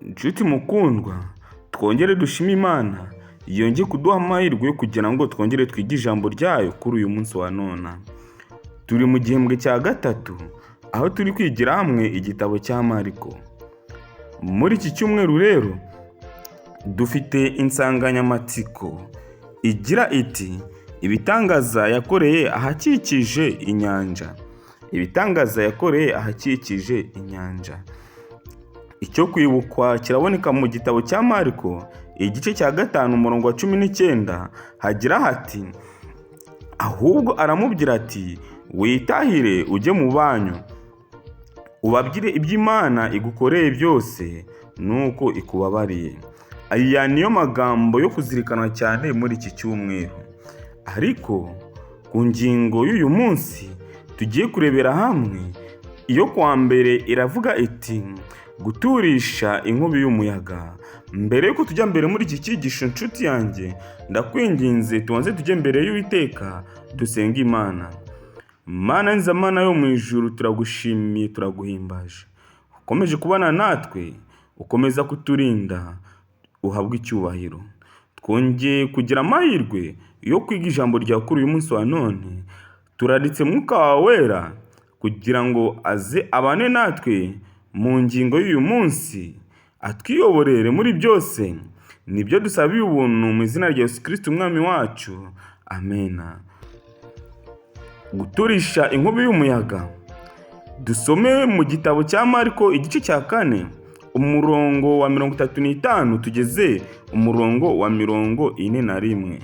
Nshuti mukundwa, twongere dushime Imana yongeye kuduha amahirwe yo kugira ngo twongere twige ijambo ryayo kuri uyu munsi wa none. Turi mu gihembwe cya gatatu, aho turi kwigira hamwe igitabo cya Mariko. Muri iki cyumweru rero dufite insanganyamatsiko igira iti ibitangaza yakoreye ahakikije inyanja. Ibitangaza yakoreye ahakikije inyanja. Icyo kwibukwa kiraboneka mu gitabo cya Mariko, igice cya 5 umurongo wa 19, hagira hati: ahubwo aramubwira ati witahire ujye mu banyu, ubabwire iby'Imana igukoreye byose nuko ikubabariye. Aya niyo magambo yo kuzirikana cyane muri iki cyumweru. Ariko ku ngingo y'uyu munsi tugiye kurebera hamwe, iyo kuwa mbere iravuga iti guturisha inkubi y'umuyaga. Mbere yuko tujya mbere muri iki cyigisho, nshuti yanjye, ndakwinginze tubanze tujye mbere y'Uwiteka dusenge Imana. Mana nziza, Mana yo mu ijuru, turagushimiye, turaguhimbaje. Ukomeje kubana natwe, ukomeza kuturinda, uhabwe icyubahiro. Twongeye kugira amahirwe yo kwiga ijambo ryawe kuri uyu munsi wa none. Turaritse Mwuka wawe wera kugira ngo aze abane natwe mu ngingo y'uyu munsi, atwiyoborere muri byose. Nibyo dusabiye ubuntu mu izina rya Yesu Kristo Umwami wacu. Amena. Guturisha inkubi y'umuyaga. Dusome mu gitabo cya Mariko igice cya 4 umurongo wa 35 tugeze umurongo wa 41.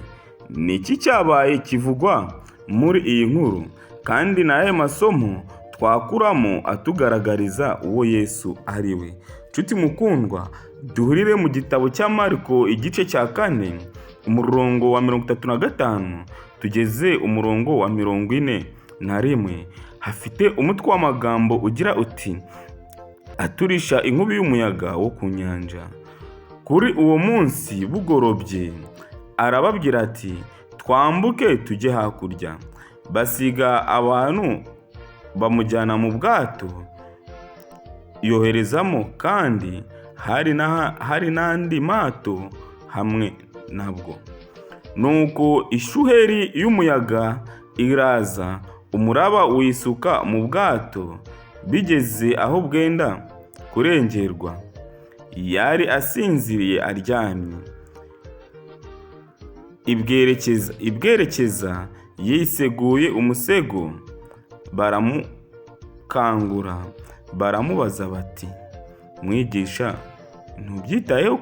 Ni iki cyabaye kivugwa muri iyi nkuru, kandi ni ayahe masomo twakuramo atugaragariza uwo Yesu ari we? Nshuti mukundwa, duhurire mu gitabo cya Mariko igice cya 4 umurongo wa 35 tugeze umurongo wa 41. Hafite umutwe w'amagambo ugira uti aturisha inkubi y'umuyaga wo ku nyanja. Kuri uwo munsi bugorobye arababwira ati twambuke tujye hakurya. Basiga abantu bamujyana mu bwato yoherezamo, kandi hari n'andi mato hamwe nabwo. Nuko ishuheri y'umuyaga iraza, umuraba wisuka mu bwato, bigeze aho bwenda kurengerwa. Yari asinziriye aryamye. Ibwerekeza yiseguye umusego, baramukangura baramubaza bati mwigisha, ntubyitayeho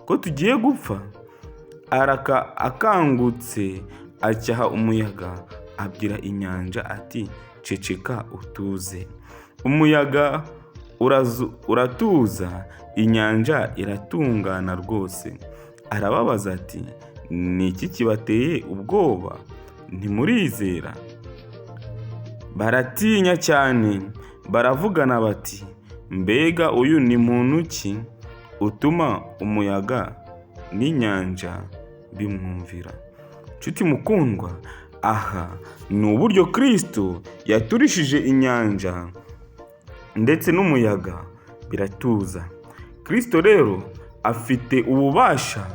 ko tugiye gupfa? Araka akangutse acyaha umuyaga, abwira inyanja ati ceceka utuze. Umuyaga uratuza, inyanja iratungana rwose. Arababaza ati ni iki kibateye ubwoba? Ntimurizera? Baratinya cyane, baravugana bati mbega uyu ni muntu ki utuma umuyaga n'inyanja bimwumvira? Nshuti mukundwa, aha ni uburyo Kristo yaturishije inyanja ndetse n'umuyaga biratuza. Kristo rero afite ububasha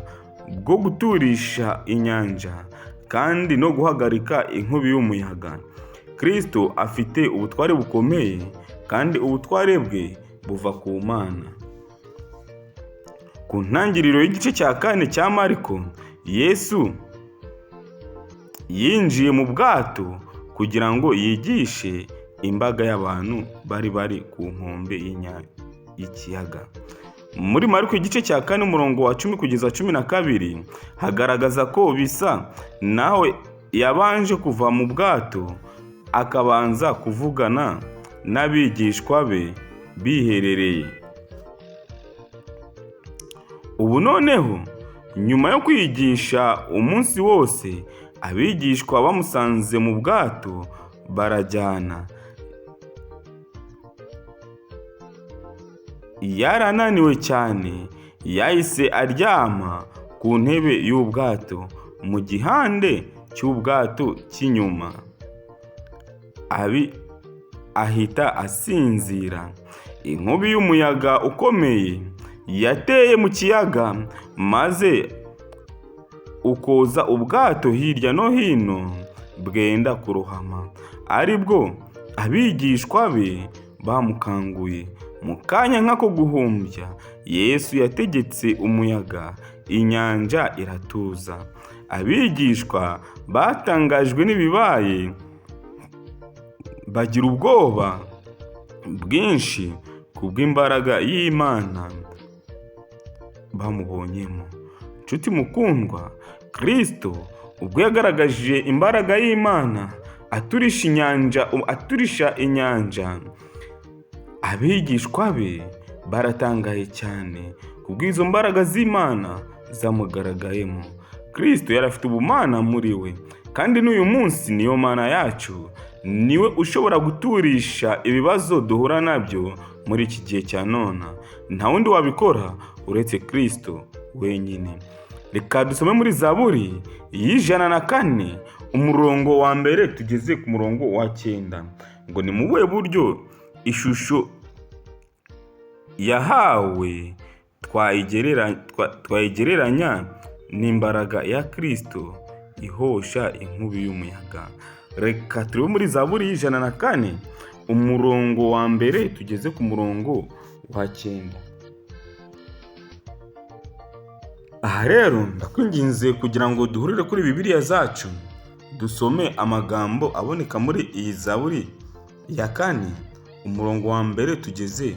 bwo guturisha inyanja kandi no guhagarika inkubi y'umuyaga. Kristo afite ubutware bukomeye kandi ubutware bwe buva ku Mana. Ku ntangiriro y'igice cya 4 cya Mariko, Yesu yinjiye mu bwato kugira ngo yigishe imbaga y'abantu bari ku nkombe y'ikiyaga. Muri Mariko igice cya 4 umurongo wa 10 kugeza 12 hagaragaza ko bisa nawe yabanje kuva mu bwato akabanza kuvugana n'abigishwa be biherereye. Ubu noneho nyuma yo kwigisha umunsi wose, abigishwa bamusanze mu bwato barajyana. Yarananiwe cyane, yahise aryama ku ntebe y'ubwato mu gihande cy'ubwato cy'inyuma. Ahita asinzira. Inkubi y'umuyaga ukomeye Yateye mu kiyaga maze ukoza ubwato hirya no hino bwenda kurohama, aribwo abigishwa be bamukanguye. Mu kanya nk'ako guhumbya, Yesu yategetse umuyaga, inyanja iratuza. Abigishwa batangajwe n'ibibaye, bagira ubwoba bwinshi kubw'imbaraga y'Imana bamubonyemo. Nshuti mukundwa, Kristo ubwo yagaragaje imbaraga y'Imana aturisha inyanja, abigishwa be baratangaye cyane kubw'izo mbaraga z'Imana zamugaragayemo. Kristo yari afite ubumana muri we, kandi n'uyu munsi niyo Mana yacu, niwe ushobora guturisha ibibazo duhura nabyo muri iki gihe cya none. Nta wundi wabikora uretse Kristo wenyine. Reka dusome muri Zaburi y'104 umurongo wa 1 tugeze ku murongo wa 9, ngo ni mu buhe buryo ishusho yahawe twayigereranya n'imbaraga ya Kristo ihosha inkubi y'umuyaga. Reka turebe muri Zaburi y'104 umurongo wa 1 tugeze ku murongo wa 9. Aha rero ndakwinginze kugira ngo duhurire kuri Bibiliya zacu dusome amagambo aboneka muri iyi Zaburi ya 4 umurongo wa 1 tugeze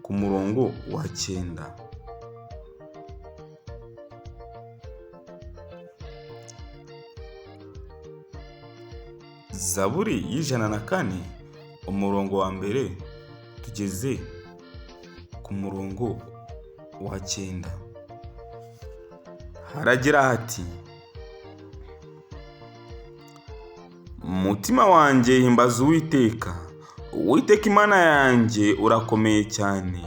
ku murongo wa 9. Zaburi y'104 umurongo wa 1 tugeze ku murongo wa 9. Haragira hati: Mutima wanjye himbaza Uwiteka, Uwiteka Imana yanjye urakomeye cyane,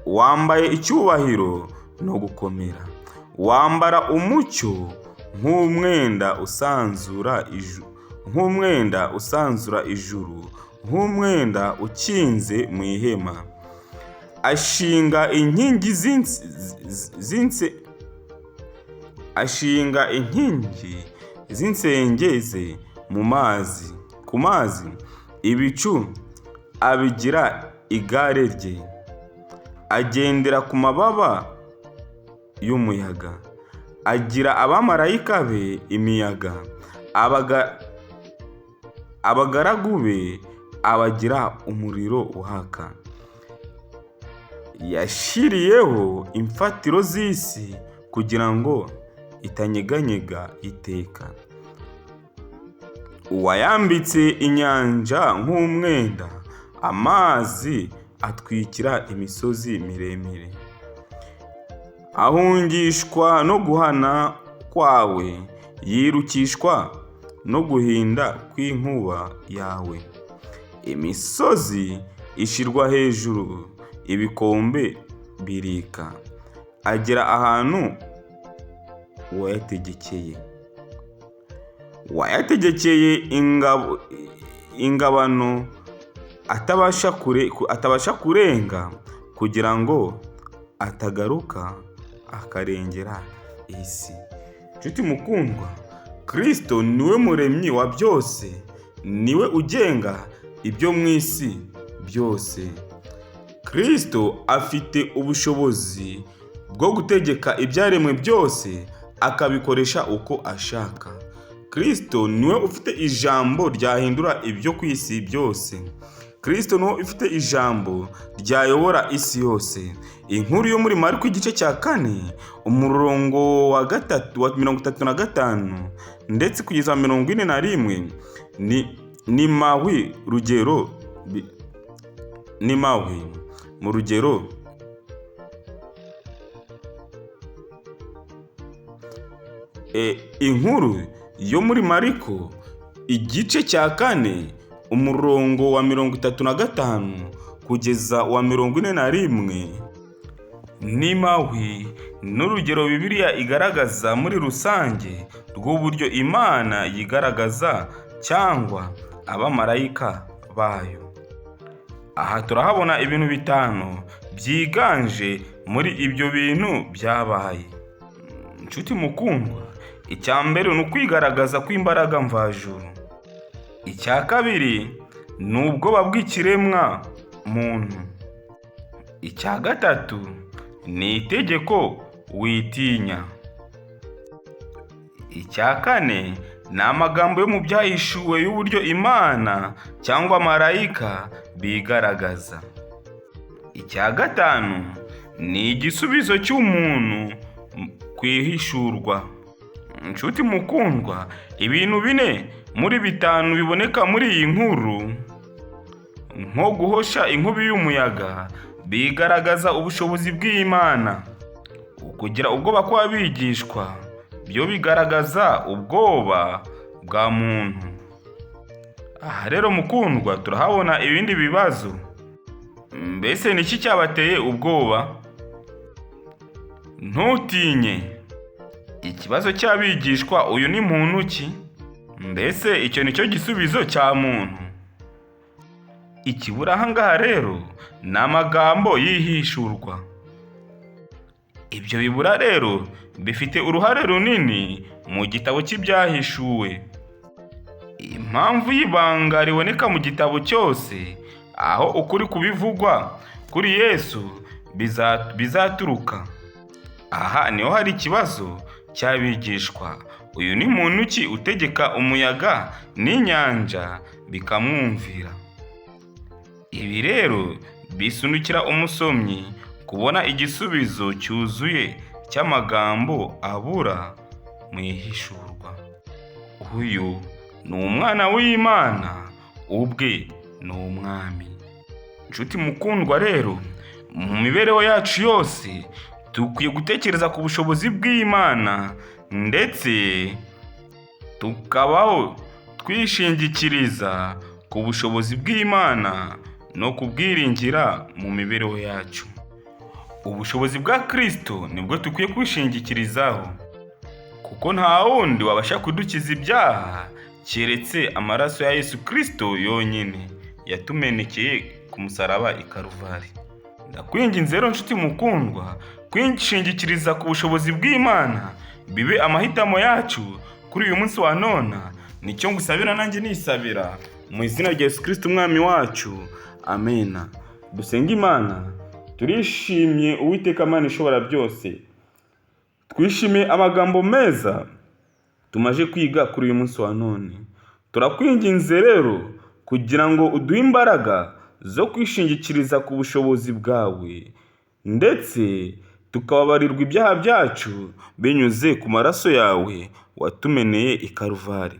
wambaye icyubahiro no gukomera, wambara umucyo nk'umwenda usanzura ijuru, nk'umwenda ukinze mu ihema. Ashinga inkingi z'insenge ze ku mazi, ibicu abigira igare rye, agendera ku mababa y'umuyaga, agira abamarayika be imiyaga, abagaragu be abagira umuriro waka. Yashyiriyeho imfatiro z'isi kugira ngo itanyeganyega iteka. Uwayambitse inyanja nk'umwenda, amazi atwikira imisozi miremire. Ahungishwa no guhana kwawe, yirukishwa no guhinda kw'inkuba yawe. Imisozi ishirwa hejuru, ibikombe birika, agera ahantu wayategekeye. Wayategekeye ingabano atabasha kurenga, kugira ngo atagaruka akarengera isi. Nshuti mukundwa, Kristo niwe muremyi wa byose, niwe ugenga ibyo mu isi byose. Kristo afite ubushobozi bwo gutegeka ibyaremwe byose akabikoresha uko ashaka. Kristo niwe ufite ijambo ryahindura ibyo ku isi byose. Kristo niwe ufite ijambo ryayobora isi yose. Inkuru yo muri Mariko igice cya 4 umurongo wa 35 ndetse kugeza 41 ni mahwi rugero ni mahwi mu rugero inkuru yo muri Mariko igice cya 4 umurongo wa 35 kugeza wa 41 ni mahwi n'urugero Bibiliya igaragaza muri rusange rw'uburyo Imana yigaragaza cyangwa abamarayika bayo. Aha turahabona ibintu 5 byiganje muri ibyo bintu byabaye. Nshuti mukundwa, icya mbere ni ukwigaragaza kw'imbaraga mvajuru. Icya kabiri ni ubwoba bw'ikiremwa muntu. Icya gatatu ni itegeko witinya. Icya kane ni amagambo yo mu byahishuwe y'uburyo Imana cyangwa marayika bigaragaza. Icya gatanu ni igisubizo cy'umuntu ku ihishurwa. Nshuti mukundwa, ibintu 4 muri 5 biboneka muri iyi nkuru, nko guhosha inkubi y'umuyaga, bigaragaza ubushobozi bw'Imana. Kugira ubwoba kw'abigishwa byo bigaragaza ubwoba bwa muntu. Aha rero mukundwa turahabona ibindi bibazo. Mbese ni iki cyabateye ubwoba? Ntutinye. Ikibazo cy'abigishwa, uyu ni muntu ki? Mbese icyo ni cyo gisubizo cya muntu? Ikibura aha ngaha rero ni amagambo y'ihishurwa. Ibyo bibura rero bifite uruhare runini mu gitabo cy'ibyahishuwe. Impamvu y'ibanga riboneka mu gitabo cyose, aho ukuri kubivugwa kuri Yesu bizaturuka. Aha niho hari ikibazo cy'abigishwa. Uyu ni muntu ki utegeka umuyaga n'inyanja bikamwumvira? Ibi rero bisunikira umusomyi kubona igisubizo cyuzuye cy'amagambo abura mu ihishurwa. Uyu ni umwana w'Imana, ubwe ni umwami. Nshuti mukundwa rero, mu mibereho yacu yose dukwiye gutekereza ku bushobozi bw'Imana, ndetse tukabaho twishingikiriza ku bushobozi bw'Imana no kubwiringira mu mibereho yacu. Ubushobozi bwa Kristo nibwo dukwiye kwishingikirizaho, kuko nta wundi wabasha kudukiza ibyaha keretse amaraso ya Yesu Kristo yonyine yatumenekeye ku musaraba i Karuvari. Ndakwinginze rero nshuti mukundwa, kwishingikiriza ku bushobozi bw'Imana bibe amahitamo yacu kuri uyu munsi wa none. Nicyo ngusabira nanjye nisabira mu izina rya Yesu Kristo umwami wacu, amena. Dusenge Imana. Turishimye Uwiteka Mana ishobora byose, twishimiye amagambo meza tumaze kwiga kuri uyu munsi wa none. Turakwinginze rero kugira ngo uduhe imbaraga zo kwishingikiriza ku bushobozi bwawe, ndetse tukababarirwa ibyaha byacu binyuze ku maraso yawe watumeneye i Karuvari.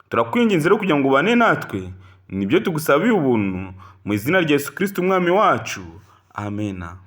Turakwinginze rero kugira ngo ubane natwe, nibyo tugusabiye ubuntu mu izina rya Yesu Kristo umwami wacu, amena.